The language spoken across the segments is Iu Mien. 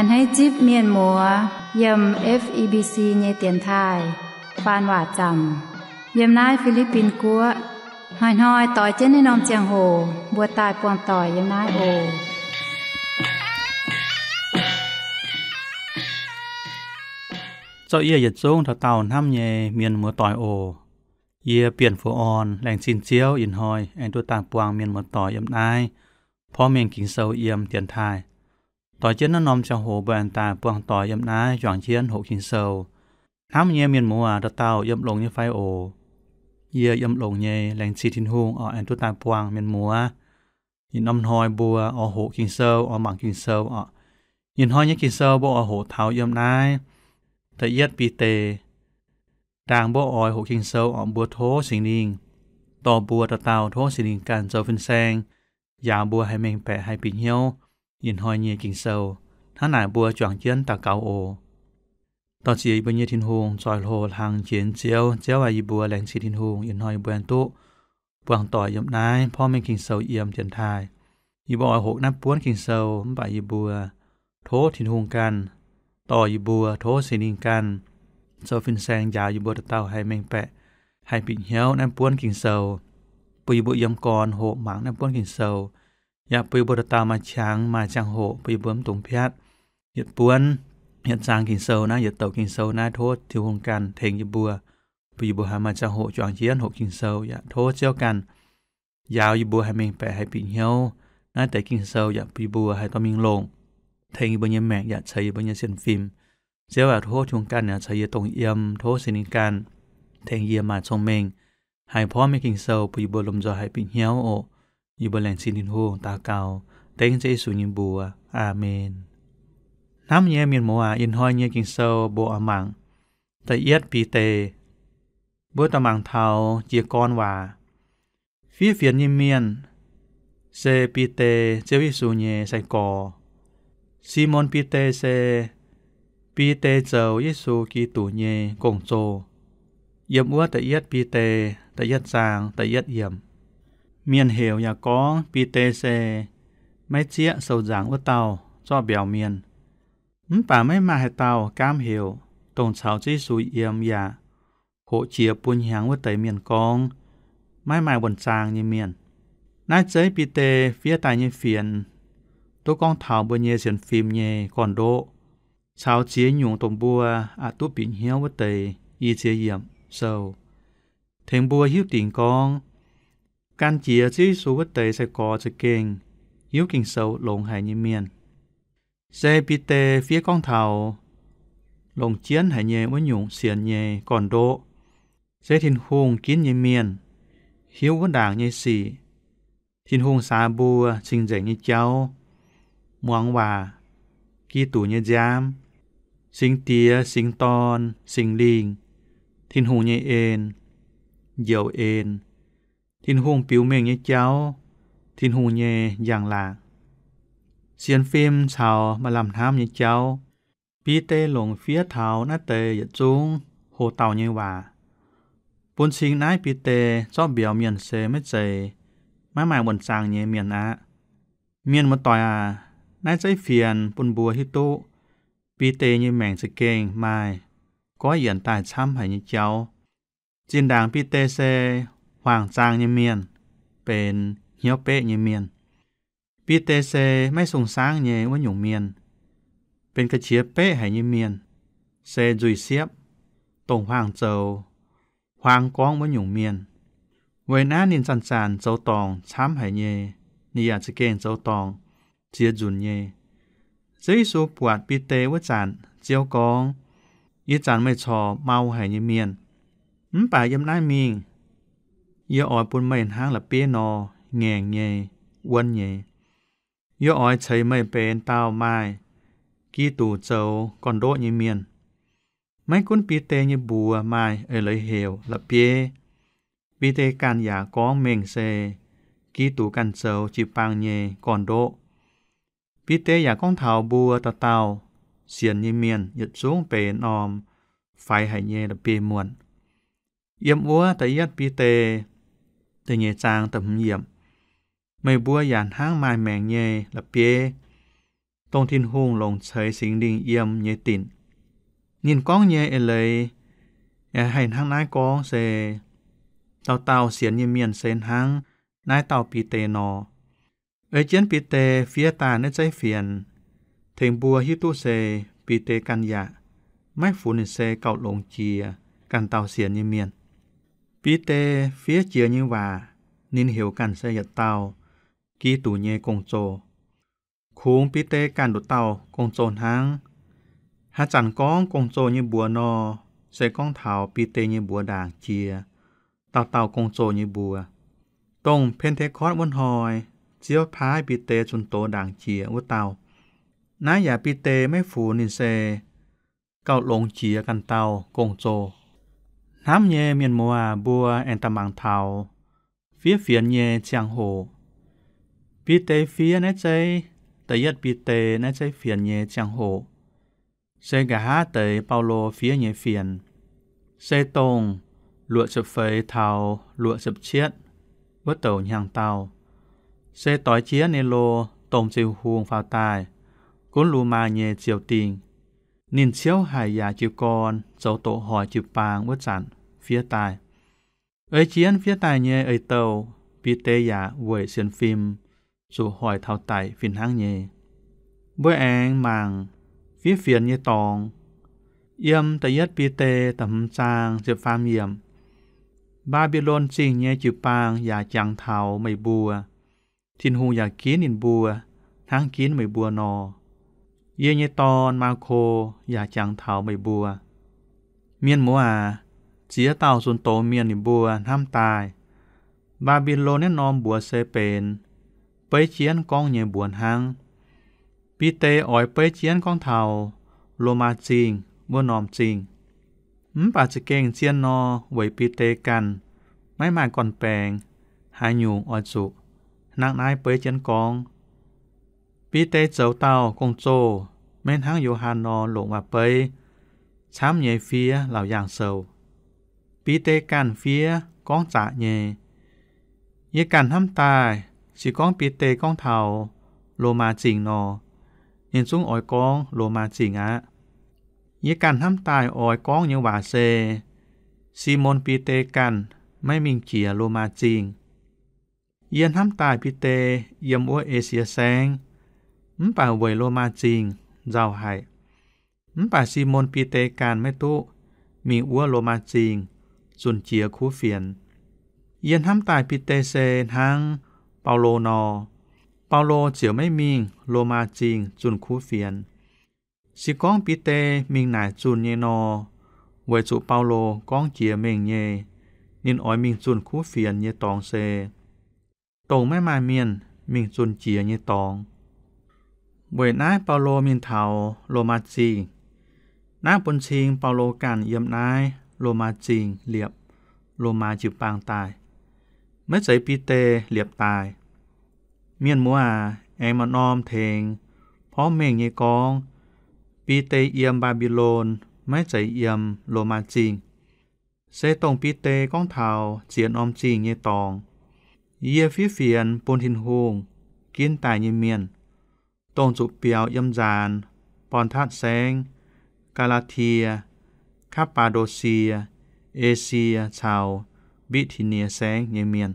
A'hneiv zipv mienh muoz yiem F E B C nyei dienx taaih faan waac zaamc yiem naaiv Fi^li^bin Guoqv. Hnoi-hnoi doix jienv naaiv norm ziangh hoc mbuo daaih buangh doic yiem naaiv oc. Zorqv yie yietc zungv dauh dauh hnamv nyei mienh muoz-doic oc. Yie Bienh Fu'orn laengz zingh Ziouv ih hnoi aengx duqv daaih buangh mienh muoz-doic yiem naaiv porv mengh Ging-Sou yiem dienx taaih. Doix jienv naaiv norm ziangh hoc mbuo aengx daaih buangh doic yiem naaiv juangc jienv hoqc Ging-Sou. Hnamv nyei mienh muoz dauh dauh yiem longx nyei fai oc? Yie yiem longx nyei, laengz zingh Tin-Hungh oc, aengx duqv daaih buangh mienh muoz. Ih norm hnoi mbuo oix hoqc Ging-Sou, oix mangc Ging-Sou oc. Ih hnoi nyei Ging-Sou mbuo oix hoqc taux yiem naaiv da'yietv Bide. Ndaangc mbuo oix hoqc Ging-Sou oc, mbuo tov Singx Lingh dorh mbuo dauh dauh, tov Singx Lingh ganh zoux fin-saeng njaaux mbuo haih mengh baeqc, haih bieqc hnyouv ih hnoi nyei Ging-Sou. Hnangv naaic mbuo juangc jienv daux gaux oc. Dorh ziex yie mbuo nyei Tin-Hungh, zoih hlo hlang jiex Ziouv. Ziouv aac, yie mbuo laengz zingh Tin-Hungh ih hnoi yie mbuo aengx duqv buangh doic yiem naaiv porv mengh Ging-Sou yiem dienx taaih. Yie mbuo oix hoqc naaiv buonv Ging-Sou, mv baac yie mbuo tov Tin-Hungh ganh dorh yie mbuo, tov Singx Lingh ganh zoux fin-saeng njaaux yie mbuo dauh dauh haih mengh baeqc, haih bieqc hnyouv naaiv buonv Ging-Sou, bun yie mbuo yiem gorn hoqc mangc naaiv buonv Ging-Sou, yaac bun yie mbuo dauh dauh maaih qangx maaih ziangh hoc bun yie mbuo mv dungx piatv. Yietc buonv, yietc zaang Ging-Sou naaiv, yietc douc Ging-Sou naaiv, tov Tin-Hungh ganh tengx yie mbuo, bun yie mbuo haih maaih ziangh hoc juangc jienv hoqc Ging-Sou, yaac tov Ziouv ganh njaaux yie mbuo haih mengh baeqc, haih bieqc hnyouv naaiv deix Ging-Sou, yaac bun yie mbuo haih dorh mingh longc, tengx yie mbuo nyei maengc yaac ceix yie mbuo nyei sienx fim. Ziouv aac, tov Tin-Hungh ganh yaac caux yie dongh yiem, tov Singx Lingh ganh tengx yie maaih cong-mengh, haih porv mengh Ging-Sou bun yie mbuo lomh nzoih haih bieqc hnyouv oc. Yie mbuo laengz zingh Tin-Hungh daux gaux dengv Ziouv Yesu nyei mbuox. Aamen. Hnamv nyei mienh muoz aac, ih hnoi nyei Ging-Sou mbuo oix mangc da'yietv Bide. Mbuo daaih mangc taux jiez gorn waac. Fiev fienx nyei mienh se Bide, Ziouv Yesu nyei sai-gorx. Simon Bide se Bide zoux Yesu Giduc nyei gong-zoh. Yiem wuov da'yietv Bide da'yietv zaang da'yietv yiemc. Mienh heuc yaac gorngv Bide se maiv zieqv sou nzaangc wuov dauh zorqv mbiauz mienh. Mv baac maiv maaih haaix dauh gaamv heuc dongh caux Ziouv Yesu yiem yaac hoqc jiex bun hnyangx wuov deix mienh gorngv maiv maaih wuonh zaang nyei mienh. Naaiv zeiv Bide fiev daaih nyei fienx duqv gorngv taux mbuo nyei sienx fim nyei gorn-ndoqv caux ziex nyungc dongh mbuo aqc duqv bieqc hnyouv wuov deix i ziex yiemc sou, tengx mbuo hiuv dingc gorngv gan jiex Ziouv Yesu wuov deix sai-gorx za'gengh hiuv Ging-Sou longx haic nyei mienh. Se Bide fiev gorngv taux longc jienv haic nyei wuov nyungc sienx nyei gorn-ndoqv, se Tin-Hungh ginv nyei mienh, hiuv wuov ndaangc nyei sic, Tin-Hungh saax mbuo cing-nzengc nyei jauv, muangx waac, Giduc nyei nziaamv, Singx Diex, Singx Dorn, Singx Lingh, Tin-Hungh nyei en, njoux en, Tin-Hungh biux mengh nyei jauv, Tin-Hungh nyei njang-laangc, sienx fim caux maaih lamh hnamv nyei jauv. Bide longc fiev taux naaiv deix yietc zungv hoc-dauh nyei waac, bun cing naaiv Bide zorqv mbiauz mienh se maiv zeiz maiv maaih wuonh zaang nyei mienh aqv. Mienh muoz-doic aac, naaiv zeiv fienx bun mbuo hiuv duqv Bide nyei maengc za'gengh maaih goiv yienc daaih camv haic nyei jauv. Zinh ndaangc Bide se hmuangx zaang nyei mienh, benx hnyouv beqv nyei mienh. Bide se maiv sung-saangv nyei wuov nyungc mienh, benx ga'qiex beqv haic nyei mienh, se nzuih siepv, dongh huaang zoux, huaang gorngv wuov nyungc mienh. Weic naaiv ninh zanc-zanc zoux dorngc camv haic nyei, ninh yaac za'gengh zoux dorngc ziex nzunc nyei. Ziouv Yesu buatc Bide wuov zanc, Ziouv gorngv, Ih zanc meih corc mau haic nyei mienh, mv baac yiem naaiv mingh yie oix bun meih hnangv la'bieiv nor ngaengc nyei, wuonv nyei. Yie oix ceix meih benx dauh maaih Giduc zoux gorn-ndoqv nyei mienh. Maiv gunv Bide nyei mbuox maaih eix leiz heuc la'bieiv, Bide ganh yaac gorngv mengh se Giduc ganh zoux jiu-baang nyei gorn-ndoqv. Bide yaac gorngv taux mbuo dauh dauh sienx nyei mienh yietc zungv benx norm faix haic nyei la'bieiv-muonh. Yiem wuov da'yietv Bide da'nyeic zaang da'hmz yiemc, meih mbuo yaac hnangv maaih maengc nyei la'bieiv, dongh Tin-Hungh longc ceix Singx Lingh yiem nyei dinc. Ninh gorngv nyei eix leiz yaac haih hnangv naaiv gorngv se, dauh dauh sienx nyei mienh se hnangv naaiv dauh Bide nor. Ei jienv Bide fiev daaih naaiv zeiv fienx, tengx mbuo hiuv duqv se Bide ganh yaac maiv funx ninh se gauh longx jiex ganh dauh sienx nyei mienh. Bide fiev jiex nyei waac, ninh heuc ganh se yietc dauh Giduc nyei gong-zoh. Kungx Bide ganh nduqc dauh gong-zoh hnangv. Haaix zanc gorngv gong-zoh nyei mbuox nor, se gorngv taux Bide nyei mbuox ndaangc jiex dauh dauh gong-zoh nyei mbuox. Dongh Pen^te^kortv wuov hnoi, Ziouv paaiv Bide zunh doz ndaangc jiex wuov dauh. Naaiv yaac Bide maiv funx ninh se gauh longx jiex ganh dauh gong-zoh. Hnamv nyei mienh muoz aac, mbuo aengx daaih mangc taux fiev fienx nyei ziangh hoc. Bide fiev naaiv zeiv, da'yietv Bide naaiv zeiv fienx nyei ziangh hoc, se nqa'haav deix Baulo fiev nyei fienx, se dongh luoqc ziepc feix taux luoqc ziepc cietv wuov douc hnyangx-daauh, se doix jienv Nero domh ziux hungh faaux daaih gunv Lomaa nyei ziou-dingh. Ninh ciouv haic yaac jiu gorn zoux doqc hoic jiu-baang wuov zanc fiev daaih. Ei jienv fiev daaih nyei eix-douh, Bide yaac weic sienx fim zuqc hoic taux daic fih hnangv nyei. Mbuo aengx mangc fiev fienx nyei dorngx. Yiem da'yietv Bide da'hmz zaang ziepc faam yiemc, Mbaa^mbi^lon Zingh nyei jiu-baang yaac jangx taux meih mbuo. Tin-Hungh yaac ginv ninh mbuo hnangv ginv meih mbuo nor. Yie nyei dorn, Maako, yaac jangx taux meih mbuo. Mienh muoz aac, ziex dauh zunc doz mienh ninh mbuo hnamv daaih, Mbaa^mbi^lon naaiv norm mbuox se benx beiv jienv gorngv nyei mbuox hnangv. Bide oix beiv jienv gorngv taux Lomaa Zingh wuov norm zingh. Mv baac za'gengh zien nor, weic Bide ganh maiv maaih gorn-baengx haaix nyungc oix zuqc hnangv naaiv beiv jienv gorngv. Bide zoux dauh gong-zoh, maiv hnangv Yo^han nor longc waac-beiv camv nyei fiev laauc yaangh sou. Bide ganh fiev gorngv zaqc nyei. Yie ganh hnamv daaih, se gorngv Bide gorngv taux Lomaa Zingh nor, ninh zungv oix gorngv Lomaa Zingh aqv. Yie ganh hnamv daaih oix gorngv nyei waac se, Simon Bide ganh maiv mingh jiex Lomaa Zingh. Yie hnamv daaih Bide yiem wuov Esie Saengv, mv baac weic Lomaa Zingh nzauh haic. Mv baac Simon Bide ganh maiv duqv mingh wuov Lomaa Zingh zunh jiex kuv fienx. Yie hnamv daaih Bide se hnangv Baulo nor. Baulo ziouc maiv mingh Lomaa Zingh zunh kuv fienx. Se gorngv Bide mingh naaic zunh nyei nor, weic zuqc Baulo gorngv jiex mengh nyei, ninh oix mingh zunh kuv fienx nyei dorngx se dongh maiv maaih mienh mingh zunh jiex nyei dorngx. Weic naaiv Baulo mingh taux Lomaa Zingh. Naaiv bun cing Baulo ganh yiem naaiv Lomaa Zingh liepc Lomaa jiu-baang daaih, maiv zeiz Bide liepc daaih. Mienh muoz aac, aengx maaih norm tengx porv mengh nyei gorngv, Bide yiem Mbaa^mbi^lon, maiv zeiz yiem Lomaa Zingh. Se dongh Bide gorngv taux ziex norm zingh nyei dorngx. Yie fiev fienx bun Tin-Hungh ginv daaih nyei mienh, dongh zuqc biaux yiem nzaanx Bon^tatv Saengv, Gaa^laa^tie, Kapv^baa^ndo^sie, Esie caux Mbitc^ti^nie Saengv nyei mienh.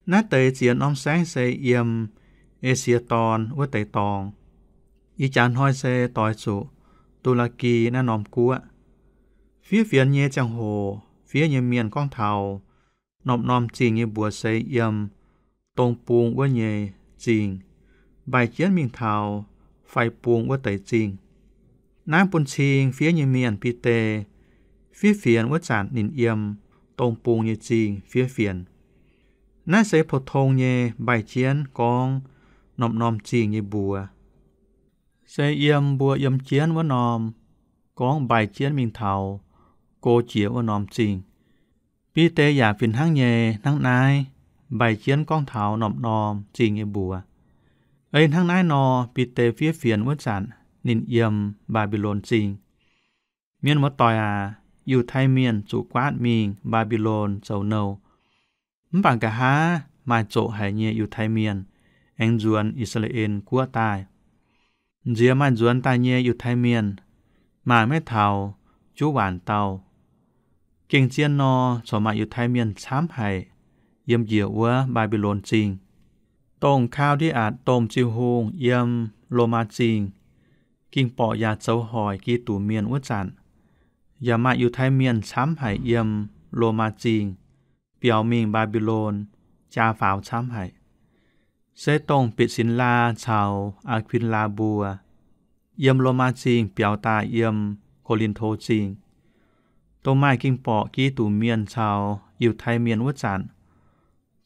Naaiv deix ziex norm saengv se yiem Esie Dorn wuov deix dorngx. Ih jaax hnoi se doix zuqc Du^laa^ki naaiv norm guoqv. Fiev fienx nyei ziangh hoc fiev nyei mienh gorngv taux norm-norm zingh nyei mbuox se yiem dong bung wuov nyei zingh mbaih jienv mingh taux fai bung wuov deix zingh. Naaiv bun cing fiev nyei mienh Bide fiev fienx wuov zanc ninh yiem dong bung nyei zingh fiev fienx. Naaiv se pou-tong nyei mbaih jienv gorngv norm-norm zingh nyei mbuox. Se yiem mbuo yiem jienv wuov norm gorngv mbaih jienv mingh taux go jiex wuov norm zingh. Bide yaac fih hnangv nyei hnangv naaiv mbaih jienv gorngv taux norm-norm zingh nyei mbuox. Ei hnangv naaiv nor, Bide fiev fienx wuov zanc ninh yiem Mbaa^mbi^lon Zingh. Mienh muoz-doic aac, Yiutai Mienh zuqc guaatv mingh Mbaa^mbi^lon zoux nouh. Mv baac nqa'haav maaih zoqc haic nyei Yiutai Mienh aengx nzuonx I^saa^laa^en Guoqv daaih. Nziex maaih nzuonx daaih nyei Yiutai Mienh maaih maiv taux juv waanc dauh. Gengh zien nor, corc maaih Yiutai Mienh camv haic yiem njiec wuov Mbaa^mbi^lon Zingh, dongh Kaa^ldi^atc domh ziuh hungh yiem Lomaa Zingh ging borqc yaac zoux hoic Giduc Mienh wuov zanc. Yaac maaih Yiutai Mienh camv haic yiem Lomaa Zingh biaux mingh Mbaa^mbi^lon, jaa faaux camv haic. Se dongh Betc^sin^laa caux Aa^kui^laa mbuo yiem Lomaa Zingh biaux daaih yiem Ko^lin^to Zingh, dongh maaih ging borqc Giduc Mienh caux Yiutai Mienh wuov zanc,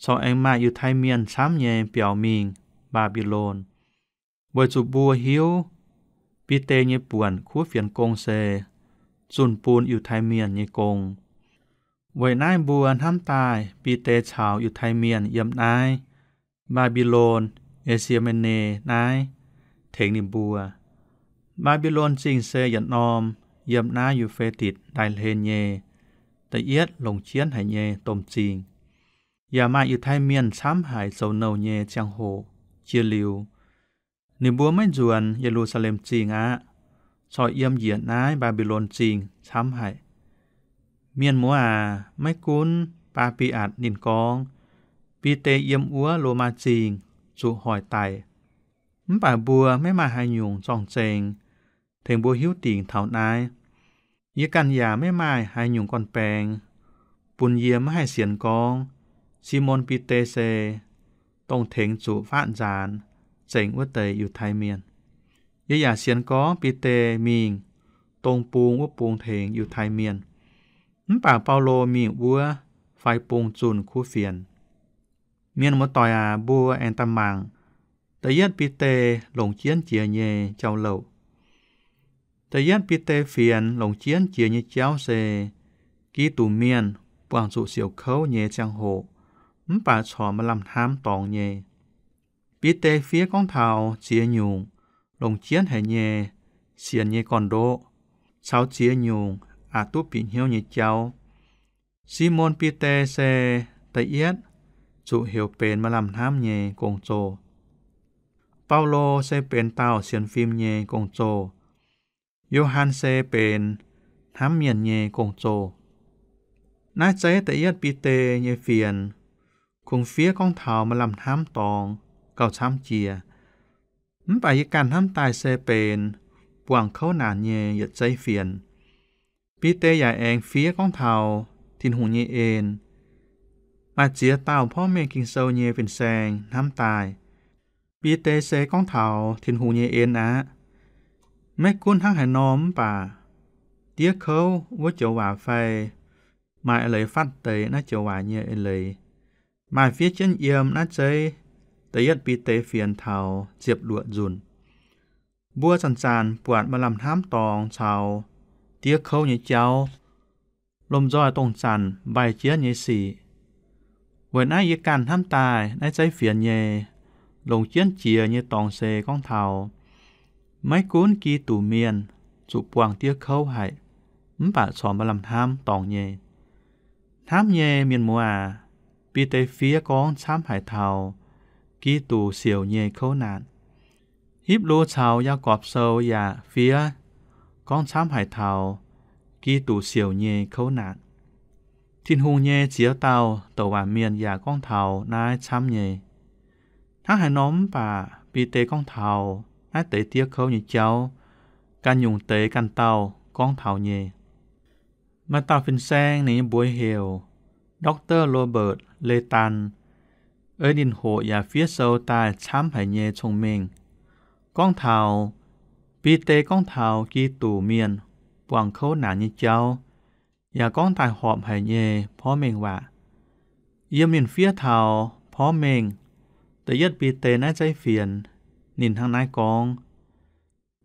corc aengx maaih Yiutai Mienh camv nyei biaux mingh Mbaa^mbi^lon, weic zuqc mbuo hiuv Bide nyei buonc kuv fienx gong se zunh bun Yiutai Mienh nyei gong. Weic naaiv mbuo hnamv daaih Bide caux Yiutai Mienh yiem naaiv Mbaa^mbi^lon, Esie^me^ne naaiv, tengx ninh mbuo. Mbaa^mbi^lon Zingh se yietc norm yiem naaiv Yu^fe^ditc Ndaaih Hlen nyei da'yietv longc jienv haic nyei domh zingh, yaac maaih Yiutai Mienh camv haic zoux nouh nyei ziangh hoc jiex liuz, ninh mbuo maiv nzuonx Ye^lu^saa^lem Zingh aqv, corc yiem njiec naaiv Mbaa^mbi^lon Zingh camv haic. Mienh muoz aac, maiv gunv Baa^bi^atc ninh gorngv Bide yiem wuov Lomaa Zingh zuqc hoic daic, mv baac mbuo maiv maaih haaix nyungc zorng-zengx tengx mbuo hiuv dingc taux naaiv. Yie ganh yaac maiv maaih haaix nyungc gorn-baengx bun yie maiv haih sienx gorngv Simon Bide se dongh tengx zuqc faatv nzaanx zengc wuov deix Yiutai Mienh. Yie yaac sienx gorngv Bide mingh dong bung wuov bung tengx Yiutai Mienh, mv baac Baulo mingh wuov fai bung zunh kuv fienx. Mienh muoz-doic aac, mbuo aengx daaih mangc da'yietv Bide longc jienv jiex nyei jauv-louc. Da'yietv Bide fienx longc jienv jiex nyei jauv se Giduc Mienh buangh zuqc siouc kouv nyei ziangh hoc, mv baac corc maaih lamh hnamv dorngx nyei. Bide fiev gorngv taux ziex nyungc longc jienv haic nyei sienx nyei gorn-ndoqv caux ziex nyungc aqc duqv bieqc hnyouv nyei jauv. Simon Bide se da'yietv zuqc heuc benx maaih lamh hnamv nyei gong-zoh. Baulo se benx dauh sienx fim nyei gong-zoh. Yo^han se benx hnamv mienh nyei gong-zoh. Naaiv zeiv da'yietv Bide nyei fienx kungx fiev gorngv taux maaih lamh hnamv dorngx gauh camv jiex. Mv baac yie ganh hnamv daaih se benx buangh kouv naanc nyei yietc zeiv fienx. Bide yaac aengx fiev gorngv taux Tin-Hungh nyei en. Maaih ziex dauh porv mengh Ging-Sou nyei fin-saeng hnamv daaih, Bide se gorngv taux Tin-Hungh nyei en aqv. Maiv gunv hnangv haaix nor mv baac, diev kouv wuov joux waac fai maaih eix leiz fatv deix naaiv joux waac nyei eix leiz maaih fiev jienv yiem naaiv zeiv da'yietv Bide fienx taux ziepc luoqc nzunc. Mbuo zanc-zanc buatc maaih lamh hnamv dorngx caux diev kouv nyei jauv, lomh nzoih dongh zanc mbaih jienv nyei sic. Weic naaiv yie ganh hnamv daaih naaiv zeiv fienx nyei longc jienv jiex nyei dorngx se gorngv taux maiv gunv Giduc Mienh zuqc buangh diev kouv haic, mv baac corc maaih lamh hnamv dorngx nyei. Hnamv nyei mienh muoz aac, Bide fiev gorngv camv haic taux Giduc siouc nyei kouv naanc. Hipv^lu caux Yaagorpc Sou yaac fiev gorngv camv haic taux Giduc siouc nyei kouv naanc. Tin-Hungh nyei Ziex Dauh douc waac mienh yaac gorngv taux naaiv camv nyei. Hnangv haaix nor mv baac Bide gorngv taux naaiv deix diev kouv nyei jauv, ganh nyungc deix ganh dauh gorngv taux nyei. Maaih dauh fin-saeng ninh nyei mbuox heuc Doctor Robert Liardon. Ei ninh hoqc yaac fiev sou daaih camv haic nyei cong-mengh, gorngv taux Bide gorngv taux Giduc Mienh buangh kouv naanc nyei jauv, yaac gorngv daaih horpc haic nyei porv mengh waac. Yiem ninh fiev taux porv mengh da'yietv Bide naaiv zeiv fienx, ninh hnangv naaiv gorngv: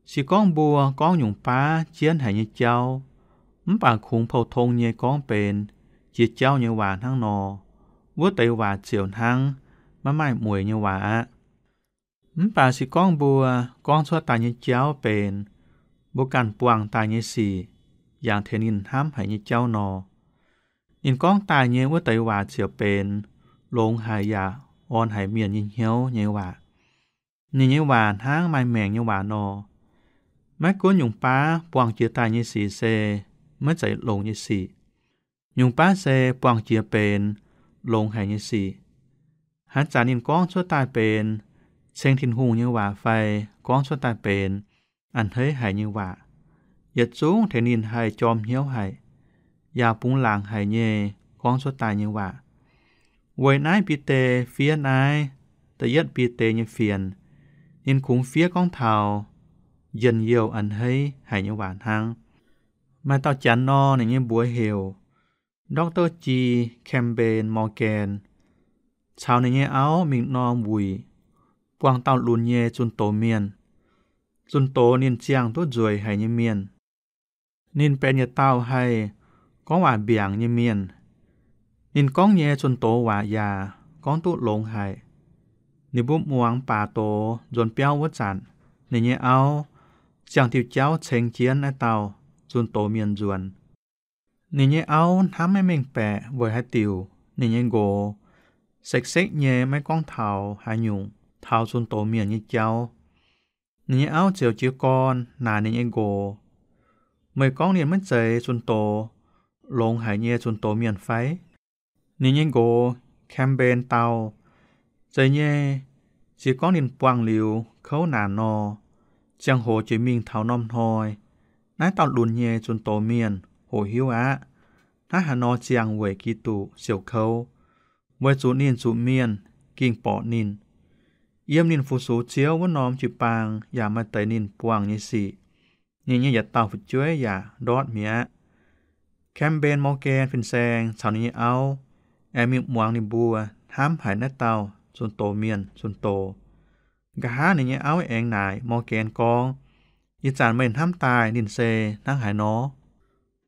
Se gorngv mbuo gorngv nyungc baav jienv haic nyei jauv, mv baac kungx pou-tong nyei gorngv benx jiex jauv nyei waac hnangv nor, wuov deix waac ziouc hnangv maiv maaih mueiz nyei waac aqv. Mv baac se gorngv mbuo gorngv cuotv daaih nyei jauv benx mbuo ganh buangh daaih nyei sic, yangh tengx ninh hnamv haic nyei jauv nor, ninh gorngv daaih nyei wuov deix waac ziouc benx longx haic yaac orn haic mienh nyei hnyouv nyei waac. Ninh nyei waac hnangv maaih maengc nyei waac nor. Maiv gunv nyungc baav buangh jiex daaih nyei sic se maiv zeiz longx nyei sic. Nyungc baav se buangh jiex benx longx haic nyei sic. Haaix zanc ninh gorngv cuotv daaih benx ceng Tin-Hungh nyei waac fai gorngv cuotv daaih benx a'hneiv haic nyei waac, yietc zungv tengx ninh haih jorm hnyouv haic, yaac bungx laangc haic nyei gorngv cuotv daaih nyei waac. Weic naaiv Bide fiev naaiv da'yietv Bide nyei fienx, ninh kungx fiev gorngv taux njien-youh a'hneiv haic nyei waac hnangv. Maaih dauh janx nor, ninh nyei mbuox heuc Doctor G. Campbell Morgan, caux ninh nyei auv mingh norm wuic buangh dauh lunx nyei zunh doz mienh. Zunh doz ninh ziangh duqv nzueic haic nyei mienh. Ninh benx yietc dauh haih gorngv waac mbiaangc nyei mienh. Ninh gorngv nyei zunh doz waac yaac gorngv duqv longx haic. Ninh mbuo muangx baac doz nzuonx biauv wuov zanc, ninh nyei auv ziangh diuh jauv ceng jienv naaiv dauh zunh doz mienh nzuonx. Ninh nyei auv hnamv maiv mengh baeqc weic haaix diuc ninh nyei nqox sekv-sekv nyei maiv gorngv taux haaix nyungc taux zunh doz mienh nyei jauv. Ninh nyei auv ziouc jiez gorn naaic ninh nyei nqox, Meih gorngv ninh maiv zeiz zunh doz, longx haic nyei zunh doz mienh fai? Ninh nyei nqox, Campbell, dau, Zeiz nyei. Se gorngv ninh buangh liuz kouv naanc nor, ziangh hoc jiex mingh taux norm hnoi, naaiv dauh lunx nyei zunh doz mienh hoqc hiuv aqv. Hnangv haaix nor ziangh weic Giduc siouc kouv, weic zuqc ninh zuqc mienh ging borqc ninh. Yiem ninh fu-sux Ziouv wuov norm jiu-baang yaac maaih deix ninh buangh nyei sic. Ninh nyei yietc dauh fu'jueiv yaac ndortv mi'aqv. Campbell Morgan fin-saeng caux ninh nyei auv aengx mingh muangx ninh mbuo hnamv haic naaiv dauh zunh doz mienh zunh doz. Nqa'haav ninh nyei auv aengx naaic Morgan gorngv, Ih zanc meih hnamv daaih ninh se hnangv haaix nor?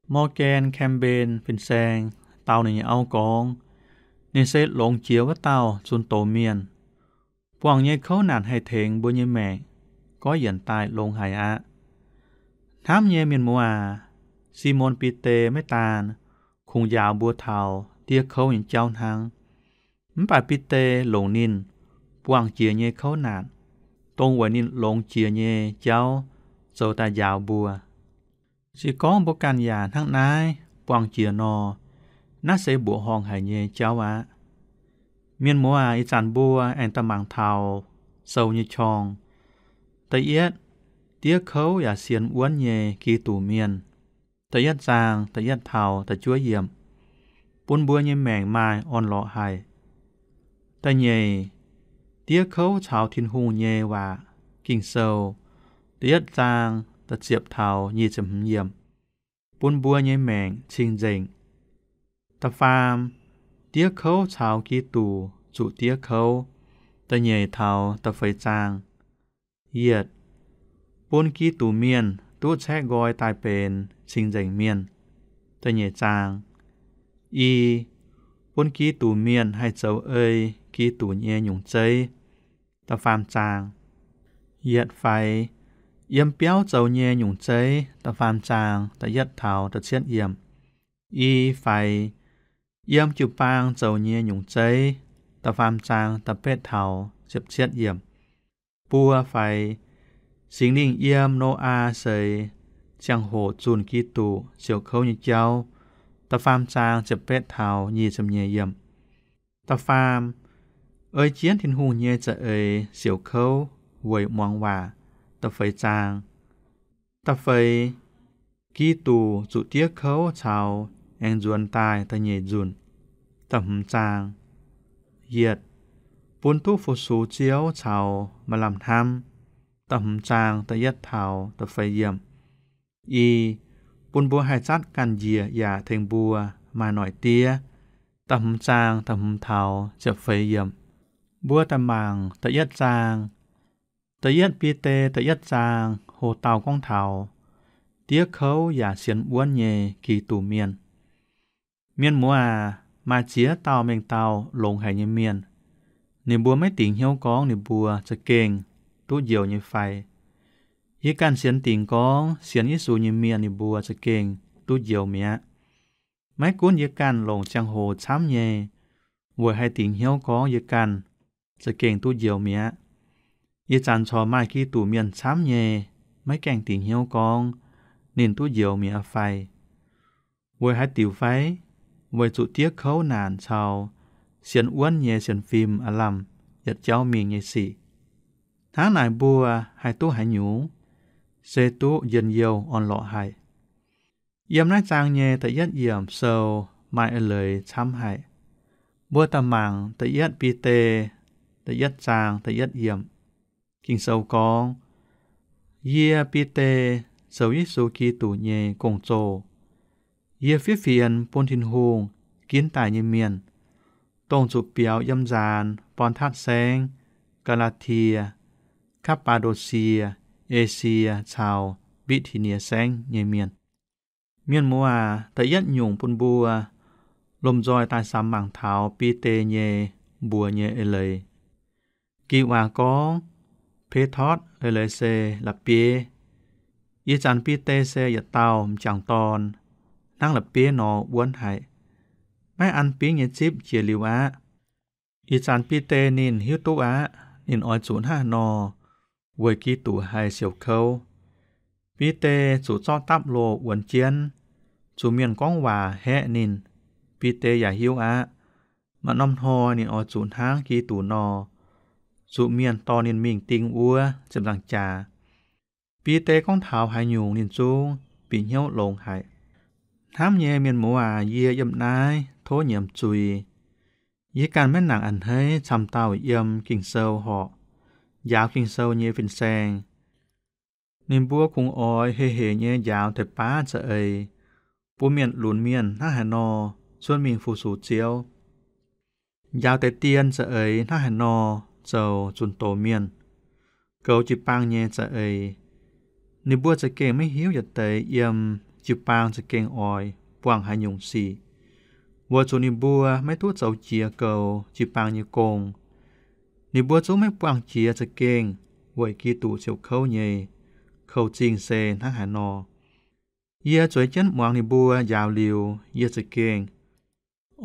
Morgan Campbell fin-saeng dau ninh nyei auv gorngv, Ninh se longx jiex wuov dauh zunh doz mienh. Buangh nyei kouv naanc haih tengx mbuo nyei maengc goiv yienc daaih longx haic aqv. Hnamv nyei mienh muoz aac, Simon Bide maiv daan kungx njaaux mbuo taux diev kouv nyei jauv hnangv, mv baac Bide longc ninh buangh jiex nyei kouv naanc, dongh weic ninh longx jiex nyei jauv zoux daaih njaaux mbuo. Se gorngv mbuo ganh yaac hnangv naaiv buangh jiex nor, naaiv se mbuoqc horngh haic nyei jauv aqv. Mienh muoz aac, ih zanc mbuo aengx daaih mangc taux sou nyei qorng. Da'yietv, diev kouv yaac sienx wuonv nyei Giduc mienh. Da'yietv zaang da'yietv taux da'juov yiemc, bun mbuo nyei maengc maaih orn-lorqc haic. Da'nyeic, diev kouv caux Tin-Hungh nyei waac. Ging-Sou da'yietv zaang da'ziepc taux nyic ziepc hmz yiemc, bun mbuo nyei maengc cing-nzengc. Da'faam, diev kouv caux Giduc zuqc diev kouv. Da'nyeic taux da'feix zaang. Yietc, bun Giduc mienh duqv caeqv nqoi daaih benx cing-nzengc mienh. Da'nyeic zaang. I, bun Giduc mienh haih zoux ei Giduc nyei nyungc zeiv. Da'faam zaang. Yietc faix, yiem biauv zoux nyei nyungc zeiv. Da'faam zaang da'yietv taux da'cietv yiemc. I faix, yiem jiu-baang zoux nyei nyungc zeiv. Da'faam zaang da'betv taux ziepc cietv yiemc. Buo faix, Singx Lingh yiem Noyaa seix ziangh hoc zunh Giduc siouc kouv nyei jauv. Da'faam zaang ziepc betv taux nyic ziepc nyeic yiemc. Da'faam, ei jienv Tin-Hungh nyei za'eix siouc kouv weic muangx waac. Da'feix zaang. Da'feix, Giduc zuqc diev kouv caux aengx nzuonx daaih da'nyeic nzunc. Da'hmz zaang. Yietc, bun duqv fu-sux Ziouv caux maaih lamh hnamv. Da'hmz zaang da'yietv taux da'feix yiemc. I, bun mbuo haih zatv ganh njiec yaac tengx mbuo maaih noic diev. Da'hmz zaang da'hmz taux ziepc feix yiemc. Mbuo daaih mangc da'yietv zaang. Da'yietv Bide da'yietv zaang ho dauh gorngv taux diev kouv yaac sienx wuonv nyei Giduc mienh. Mienh muoz aac, maaih ziex dauh mengh dauh longx haic nyei mienh, ninh mbuo maiv dingc hnyouv gorngv ninh mbuo za'gengh duqv njoux nyei fai. Yie ganh sienx dingc gorngv sienx Yesu nyei mienh ninh mbuo za'gengh duqv njoux mi'aqv. Maiv gunv yie ganh longc ziangh hoc camv nyei, weic haih dingc hnyouv gorngv yie ganh za'gengh duqv njoux mi'aqv. Ih zanc corc maaih Giduc mienh camv nyei, maiv gaengh dingc hnyouv gorngv ninh duqv njoux mi'aqv fai? Weic haaix diuc fai? Weic zuqc diev kouv naanc caux sienx wuonv nyei sienx fim aav lamh yietc jauv mingh nyei sic. Hnangv naaic mbuo haih duqv haaix nyungc? Se duqv njien-youh orn-lorqc haic. Yiem naaiv zaang nyei da'yietv yiemc sou maaih eix leiz camv haic. Mbuo daaih mangc da'yietv Bide da'yietv zaang da'yietv yiemc. Ging-Sou gorngv, Yie, Bide, zoux Yesu Giduc nyei gong-zoh. Yie fiev fienx bun Tin-Hungh ginv daaih nyei mienh, dongh zuqc biaux yiem nzaanx Bontatv Saengv, Gaa^laa^tie, Kapv^baa^ndo^sie, Esie caux Mbitv^ti^nie Saengv nyei mienh. Mienh muoz aac, da'yietv nyungc bun mbuo lomh nzoih daaih samx mangc taux Bide nyei mbuox nyei eix leiz. Ging-Waac gorngv, Petotv eix leiz se la'bieiv. Ih zanc Bide se yietc dauh m'jangc dorn, hnangv la'bieiv nor wuonv haic, maiv an bingv nyei zipv jiex liuz aqv. Ih zanc Bide ninh hiuv duqv aqv. Ninh oix zuqc hnangv haaix nor weic Giduc haih siouc kouv. Bide zuqc zorqv dapv loh wuonx jienv, zuqc mienh gorngv waac haeqv ninh. Bide yaac hiuv aqv, maaih norm hnoi ninh oix zuqc hnangv Giduc nor, zuqc mienh dorh ninh mingh ding wuov ziepc nzaangc jaax. Bide gorngv taux haaix nyungc ninh zungv bieqc hnyouv longx haic. Hnamv nyei mienh muoz aac, yie yiem naaiv tov nyiemc zuiz. Yie ganh maiv nangc a'hneiv camv dauh yiem Ging-Sou horqc, njaaux Ging-Sou nyei fin-saeng. Ninh mbuo kungx oix hei hec nyei njaaux deix baav za'eix, bun mienh lunx mienh hnangv haaix nor cuotv mingh fu-sux Ziouv, njaaux deix dien za'eix hnangv haaix nor zoux zunc doz mienh, goux jiu-baang nyei za'eix. Ninh mbuo za'gengh maiv hiuv yietc deix yiem jiu-baang za'gengh oix buangh haaix nyungc sic, weic zuqc ninh mbuo maiv duqv zoux jiex goux jiu-baang nyei gong. Ninh mbuo zungv maiv buangh jiex za'gengh weic Giduc siouc kouv nyei kou-zingh se hnangv haaix nor. Yie zueiz jienv muangx ninh mbuo njaaux liuz, yie za'gengh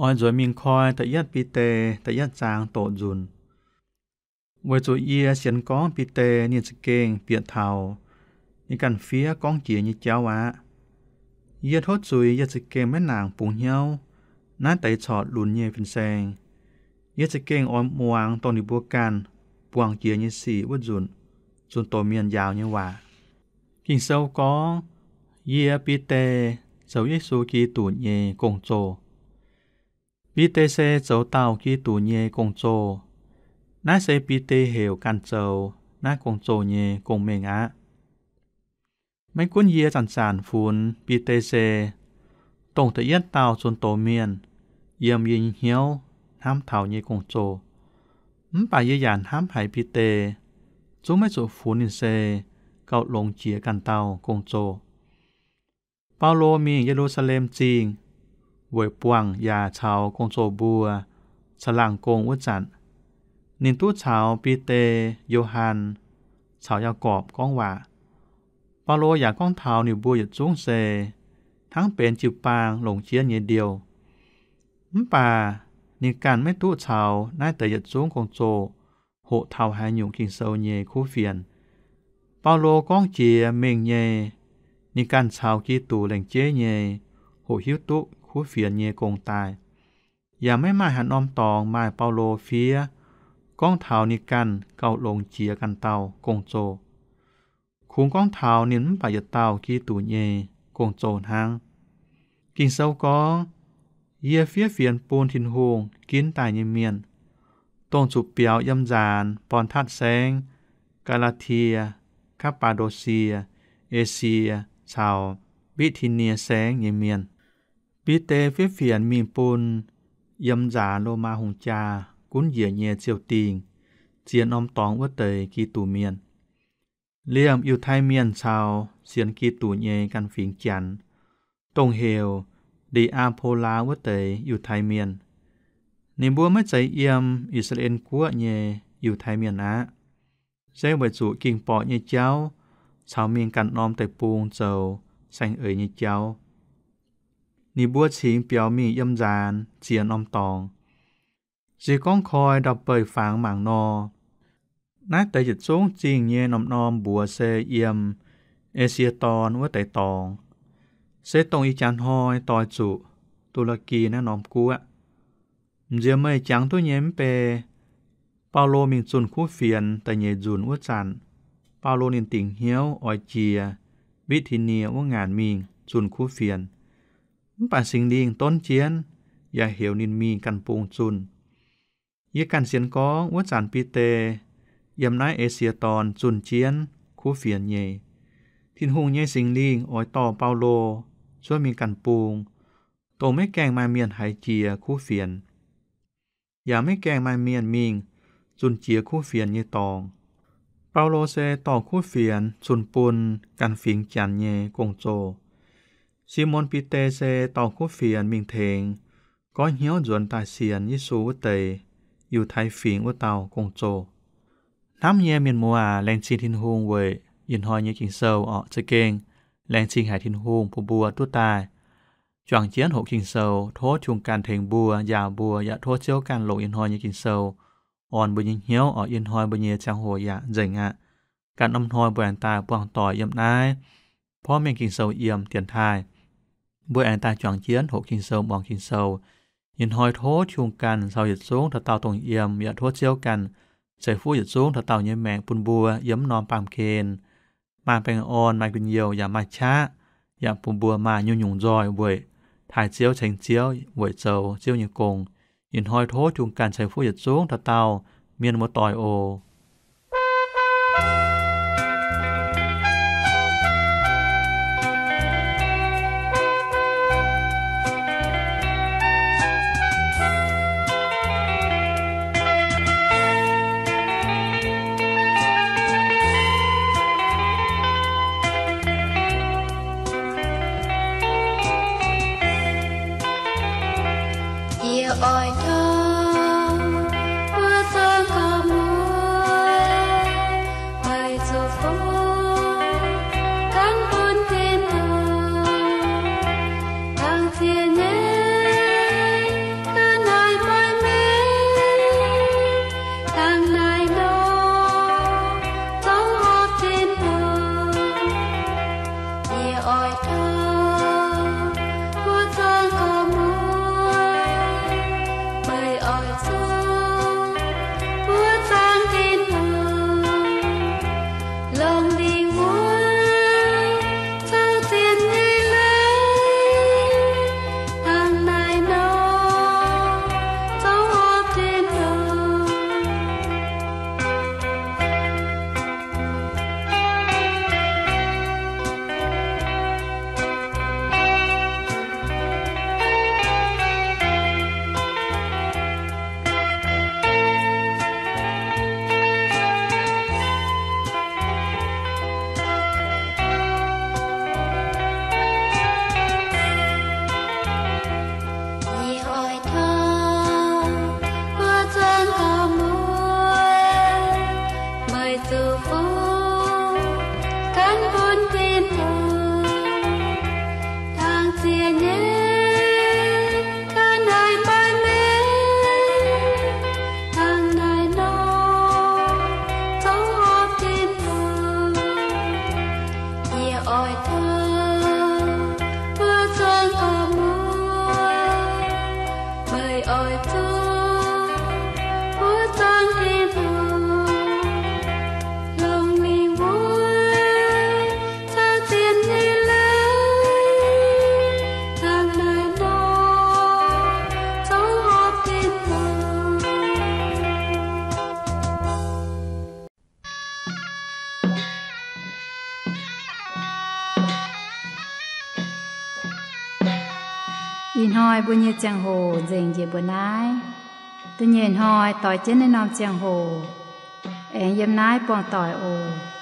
oix nzuonx mingh koi da'yietv Bide da'yietv zaang doqc nzunc, weic zuqc yie sienx gorngv Bide ninh za'gengh bieqc taux ninh ganh fiev gorngv jiex nyei jauv aqv. Yie tov zuiz yie za'gengh maiv nangc bungx hnyouv naaiv deix corc lunx nyei fin-saeng. Yie za'gengh oix muangx dongh ninh mbuo ganh buangh jiex nyei sic wuov nzunc, zunc doz mienh njaaux nyei waac. Ging-Sou gorngv, Yie, Bide, zoux Yesu Giduc nyei gong-zoh. Bide se zoux dauh Giduc nyei gong-zoh. Naaiv se Bide heuc ganh zoux naaiv gong-zoh nyei gong-mengh aqv. Maiv gunv yie zanc-zanc funx Bide se dongh da'yietv dauh zunc doz mienh yiem yie nyei hnyouv hnamv taux nyei gong-zoh, mv baac yie yaac hnamv haiz Bide, zungv maiv zuqc funx ninh se gauh longx jiex ganh dauh gong-zoh. Baulo mingh Ye^lu^saa^lem Zingh weic buangh yaac caux gong-zoh mbuo caangh laangh gong wuov zanc, ninh duqv caux Bide, Yo^han, caux Yaagorpc gorngv waac. Baulo yaac gorngv taux ninh mbuo yietc zungv se hnangv benx jiu-baang longc jienv nyei ndiouh. Mv baac ninh ganh maiv duqv caux naaiv deix yietc zungv gong-zoh hoqc taux haaix nyungc Ging-Sou nyei kuv fienx. Baulo gorngv jiex mengh nyei, ninh ganh caux Giduc laengz jeiv nyei hoqc hiuv duqv kuv fienx nyei gong daaih. Yaac maiv maaih haaix norm dorngx maaih Baulo fiev gorngv taux ninh ganh gauh longx jiex ganh dauh gong-zoh. Kungx gorngv taux ninh mv baac yietc dauh Giduc nyei gong-zoh hnangv. Ging-Sou gorngv, Yie fiev fienx bun Tin-Hungh ginv daaih nyei mienh, dongh zuqc biaux yiem nzaanx Bon^tatv Saengv, Gaa^laa^tie, Kapv^baa^ndo^sie, Esie caux Mbitv^ti^nie Saengv nyei mienh. Bide fiev fienx mingh bun yiem nzaanx Lomaa hungh jaa gunv njiec nyei ziouh dingh ziex norm dorngx wuov deix Giduc mienh, liemh Yiutai Mienh caux sienx Giduc nyei ganh fingx Janx, dongh heuc Ndi^aa^po^laa wuov deix Yiutai Mienh. Ninh mbuo maiv zeiz yiem I^saa^laa^en Guoqv nyei Yiutai Mienh aqv, se weic zuqc ging-borqc nyei jauv caux mingh ganh norm deic-bung zoux saeng-eix nyei jauv. Ninh mbuo cingx biaux mingh yiem nzaanx ziex norm dorngx. Se gorngv koi ndau-beih fangx mangc nor, Naaiv deix yietc zungv zingh nyei norm-norm mbuox se yiem Esie Dorn wuov deix dorngx, se dongh ih jaax hnoi doix zuqc Du^laa^gi naaiv norm guoqv. M'nziex meih jangx duqv nyei mv bei, Baulo mingh zunh kuv fienx da'nyeic nzunc wuov zanc, Baulo ninh dingc hnyouv oix jiex Mbitv^ti^nie wuov ngaanc mingh zunh kuv fienx. Mv baac Singx Lingh donv jienv yaac heuc ninh mingh ganh bung zunh. Yie ganh sienx gorngv wuov zanc Bide yiem naaiv Esie Dorn zunh jienv kuv fienx nyei. Tin-Hungh nyei Singx Lingh oix dorh Baulo cuotv mingh ganh bung, dongh maiv gaengh maaih mienh haiz jiex kuv fienx, yaac maiv gaengh maaih mienh mingh zunh jiex kuv fienx nyei dorngx. Baulo se dorh kuv fienx zunh bun ganh fingx Janx nyei gong-zoh. Simon Bide se dorh kuv fienx mingh tengx goiv hnyouv nzuonx daaih sienx Yesu wuov deix Yiutai Fingx wuov dauh gong-zoh. Hnamv nyei mienh muoz aac, laengz zingh Tin-Hungh weic ih hnoi nyei Ging-Sou orqc. Za'gengh laengz zingh haic Tin-Hungh bun mbuo duqv daaih juangc jienv hoqc Ging-Sou. Tov Tin-Hungh ganh tengx mbuo, njaaux mbuo, yaac tov Ziouv ganh longc ih hnoi nyei Ging-Sou orn mbuo nyei hnyouv orqc. Ih hnoi mbuo nyei ziangh hoc yaac nzengc aqv. Ganh norm hnoi mbuo aengx daaih buangh doic yiem naaiv porv mengh Ging-Sou yiem dienx taaih. Mbuo aengx daaih juangc jienv hoqc Ging-Sou, muangx Ging-Sou. Ih hnoi tov Tin-Hungh ganh caux yietc zungv dauh dauh dongh yiem, yaac tov Ziouv ganh ceix fuqv yietc zungv dauh dauh nyei maengc bun mbuo yiem mv norm baamh gen maaih baengh orn, maaih njien-youh, yaac maaih qaqv, yaac bun mbuo maaih nyungc-nyungc nzoih weic taaih Ziouv, ceng Ziouv, weic zoux Ziouv nyei gong. Ih hnoi tov Tin-Hungh ganh ceix fuqv yietc zungv dauh dauh mienh muoz-doic oc. Yie oix tov mbuo zuangx gorx-muoz, meih zuqc fungx gan bun Tin-Hungh, dangh ziex nyeic ga'naaiv maiv mengh, dangh naaiv nor zouv horpc Tin-Hungh. Yie oix tov mbuo zuangx gorx-muoz, meih oix zuqc mbuo zuangx Tin-Hungh, longc lingc wuov zouv zien nyei leiz, dangh naaiv nor zouv horpc Tin-Hungh. Yie oix tov mbuo zuangx gorx-muoz, meih zuqc fungx gan bun Tin-Hungh, dangh ziex nyeic ga'naaiv maiv mengh, dangh naaiv nor zouv horpc Tin-Hungh. Yie oix tov mbuo zuangx gorx-muoz, meih oix zuqc mbuo zuangx Tin-Hungh, longc lingc wuov zouv zien nyei leiz, dangh naaiv nor zouv horpc Tin-Hungh. Ih hnoi mbuo nyei ziangh hoc nzengc njiec mbuo naaiv. Da'nyeic hnoi doix jienv naaiv norm ziangh hoc aengx yiem naaiv buangh doic oc.